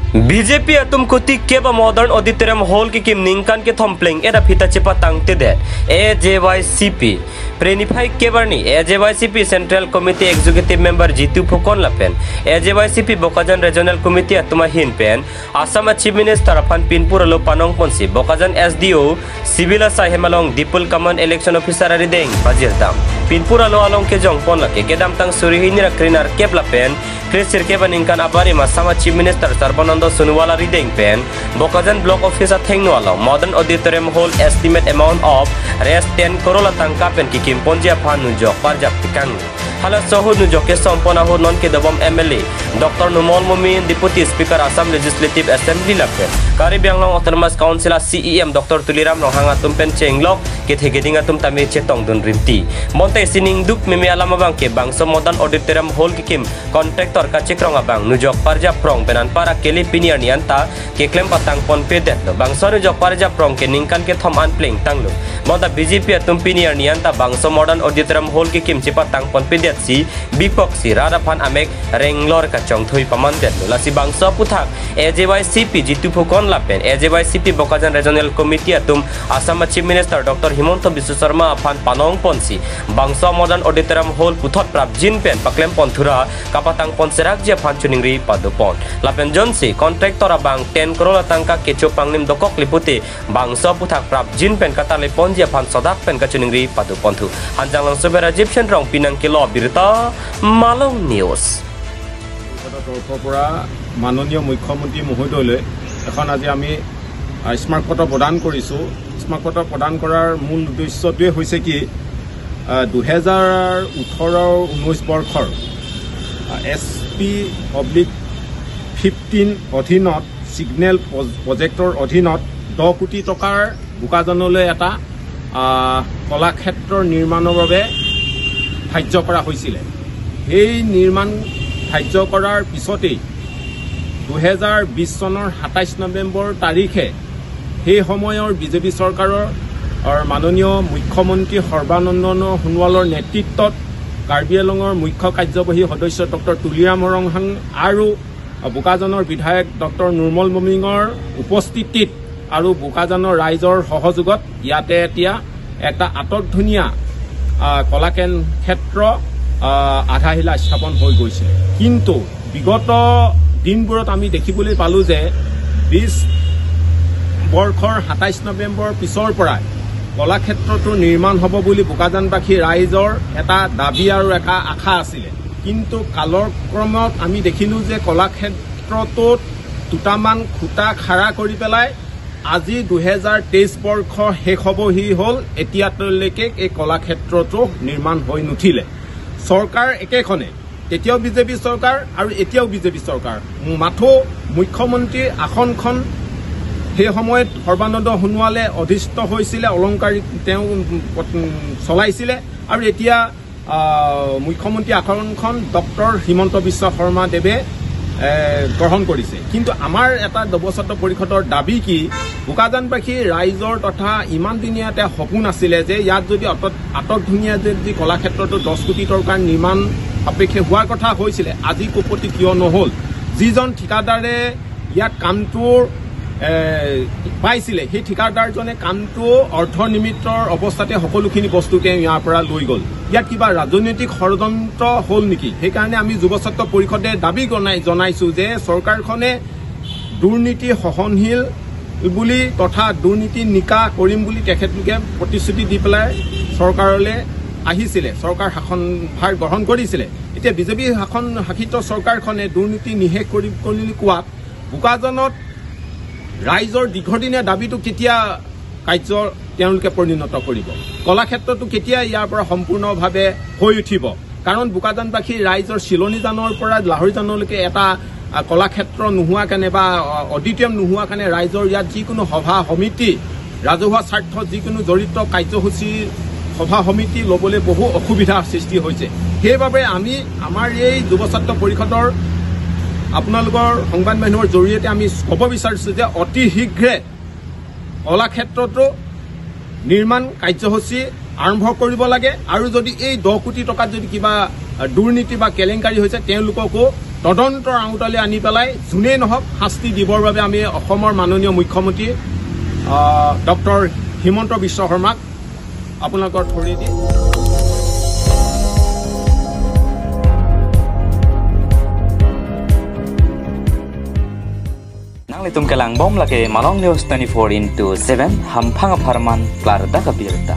BJP atum kuti keba modern auditorium hall ki kim ningkan ke thompleng era phita chepa tangte de AJYCP prenify kebarni AJYCP Central Committee Executive Member Jitu Phukon lapen AJYCP Bokajan Regional Committee atuma hinpen Assam Chief Minister afan Pinpur lo panong ponsi Bokajan SDO Civil Sahemalong Dipul Command Election Officer ari deng Bajir dam Pinpur alo along ke jong pon lake kedam tang surihini ra krinar kep lapen Krisir keba ningkan abari ma sama Chief Minister Sarbananda Sonowal reading pen Bokajan Block Office thengno along Modern Auditorium Hall estimate amount of Rs 10 crore tangka pen kikim ponjia phan nujok parjap tikang hala sohu nujok ke sompona ho non ke dabam MLA Dr. Numol Mumin Deputy Speaker Assam Legislative Assembly lapen Karbi Anglong Autonomous Council CEM Dr. Tuliram Rohanga tumpen chenglok ke thegedinga tum tami chetong dun rimti monte sining duk meme alama bang ke bangso Modern Auditorium Hall kikim contractor ka chekrong abang nujok parjap prong penan para keli piniar nianta ke klem patang pon pe det bangso nujok parjap prong ke ningkan ke thom an pleng tanglo monta BJP atum piniar nianta bangso Modern Auditorium Hall kikim chepa tang pon pe det si bipok si rara phan amek renglor ka chong thui paman det lasi bangso puthak AJYCP Jitu Phukan lapen AJYCP Bokajan Regional Committee atum Assam Chief Minister Dr. Himanta Biswa Sarma afan panong ponsi bangso Modern Auditorium Hall puthot prap jin pen paklem ponthura kapatang ponserak je phan chuningri padupon lapen jonsi contractor abang 10 crore tangka kecho pangnim dokok liputi bangso puthak prap jin pen katale ponjia phan sodak pen kachuningri paduponthu hanjang sobera Egyptian rong pinang kilo birta Malong News তৰফৰ পৰা মাননীয় মুখ্যমন্ত্ৰী মহোদয়লৈ এখন আজি আমি স্মাৰকপত্ৰ প্ৰদান কৰিছোঁ। স্মাৰকপত্ৰ প্ৰদান কৰাৰ মূল উদ্দেশ্যটোৱে হৈছে কি 2018-19 বৰ্ষৰ SP/15 অধীনত ছিগনেল প্ৰজেক্টৰ অধীনত 10 কোটি টকাৰ বোকাজানলৈ এটা কলাক্ষেত্ৰৰ নিৰ্মাণৰ বাবে ধাৰ্য কৰা হৈছিলে। সেই নিৰ্মাণ ধাৰ্য কৰাৰ পিছতেই 2020 চনৰ 27 নৱেম্বৰ তাৰিখে সেই সময়ৰ বিজেপি চৰকাৰৰ মাননীয় মুখ্যমন্ত্ৰী সৰ্বানন্দ সোণোৱালৰ নেতৃত্বত কাৰ্বি আংলঙৰ মুখ্য কাৰ্যবাহী সদস্য ডক্টৰ তুলিৰাম ৰংহাং আৰু বোকাজানৰ বিধায়ক ডক্টৰ নুৰমল মমিঙৰ উপস্থিতিত আৰু বোকাজানৰ ৰাইজৰ সহযোগত ইয়াতে এতিয়া এটা আটকধুনীয়া কলাক্ষেত্ৰ আধাশিলা স্থাপন হৈ গৈছে। কিন্তু বিগত দিনবোৰত আমি দেখিবলৈ পালোঁ যে 20 বৰ্ষৰ 27 নৱেম্বৰৰ পিছৰ পৰাই কলাক্ষেত্ৰটো নিৰ্মাণ হ'ব বুলি বোকাজানবাসী ৰাইজৰ এটা দাবী আৰু এটা আশা আছিলে। কিন্তু কালক্ৰমত আমি দেখিলোঁ যে কলাক্ষেত্ৰটোত দুটামান খুঁটা খাৰা কৰি পেলাই আজি 2023 বৰ্ষ শেষ হ'বহি হ'ল, এতিয়ালৈকে এই কলাক্ষেত্ৰটো নিৰ্মাণ হৈ নুঠিলে। চৰকাৰ একেখনে, তেতিয়াও বিজেপি চৰকাৰ আৰু এতিয়াও বিজেপি চৰকাৰ, মাথো মুখ্যমন্ত্ৰীৰ আসনখন সেই সময়ত সৰ্বানন্দ সোণোৱালে অধিষ্ঠ হৈছিলে, অলংকাৰিক তেওঁ চলাইছিলে আৰু এতিয়া মুখ্যমন্ত্ৰী আসনখন ডক্টৰ হিমন্ত বিশ্ব শৰ্মা দেৱে গ্ৰহণ কৰিছে। কিন্তু আমাৰ এটা যুৱ ছাত্ৰ পৰিষদৰ দাবী কি, বোকাজানবাসী ৰাইজৰ তথা ইমান দিনীয়া এটা সপোন আছিলে যে ইয়াত যদি আটকধুনীয়া যদি কলাক্ষেত্ৰটো 10 কোটি টকাৰ নিৰ্মাণ সাপেক্ষে হোৱাৰ কথা হৈছিলে, আজি কোপতি কিয় নহ'ল? যিজন ঠিকাদাৰে ইয়াত কামটোৰ পাইছিলে সেই ঠিকাদাৰজনে কামটো অৰ্ধনিৰ্মিতৰ অৱস্থাতে সকলোখিনি বস্তু তেওঁ ইয়াৰ পৰা লৈ গ'ল। ইয়াত কিবা ৰাজনৈতিক ষড়যন্ত্ৰ হ'ল নেকি? সেইকাৰণে আমি যুৱ ছাত্ৰ পৰিষদে দাবী জনাইছোঁ যে চৰকাৰখনে দুৰ্নীতি সহনশীল বুলি তথা দুৰ্নীতি নিকা কৰিম বুলি তেখেতলোকে প্ৰতিশ্ৰুতি দি পেলাই চৰকাৰলৈ আহিছিলে, চৰকাৰ শাসনভাৰ গ্ৰহণ কৰিছিলে। এতিয়া বিজেপি শাসিত চৰকাৰখনে দুৰ্নীতি নিশেষ কৰিম বুলি কোৱাত বোকাজানত ৰাইজৰ দীৰ্ঘদিনীয়া দাবীটো কেতিয়া কাৰ্য তেওঁলোকে পৰিণত কৰিব? কলাক্ষেত্ৰটো কেতিয়া ইয়াৰ পৰা সম্পূৰ্ণভাৱে হৈ উঠিব? কাৰণ বোকাজানবাসী ৰাইজৰ চিলনীজানৰ পৰা লাহৰীজানলৈকে এটা কলাক্ষেত্ৰ নোহোৱা কাৰণে বা অডিটৰিয়াম নোহোৱা কাৰণে ৰাইজৰ ইয়াত যিকোনো সভা সমিতি, ৰাজহুৱা স্বাৰ্থত যিকোনো জড়িত কাৰ্যসূচী সভা সমিতি ল'বলৈ বহু অসুবিধাৰ সৃষ্টি হৈছে। সেইবাবে আমি আমাৰ এই যুৱ ছাত্ৰ পৰিষদৰ আপোনালোকৰ সংবাদ মাধ্যমৰ জৰিয়তে আমি ক'ব বিচাৰিছোঁ যে অতি শীঘ্ৰে কলাক্ষেত্ৰটো নিৰ্মাণ কাৰ্যসূচী আৰম্ভ কৰিব লাগে আৰু যদি এই 10 কোটি টকাত যদি কিবা দুৰ্নীতি বা কেলেংকাৰী হৈছে তেওঁলোককো তদন্তৰ আওতালৈ আনি পেলাই যোনেই নহওক শাস্তি দিবৰ বাবে আমি অসমৰ মাননীয় মুখ্যমন্ত্ৰী ডক্টৰ হিমন্ত বিশ্ব শৰ্মাক আপোনালোকৰ থ্ৰুৱেদি Nang litum kalang bom lake Malong News 24 into 7 hampang farman klar da kabirta.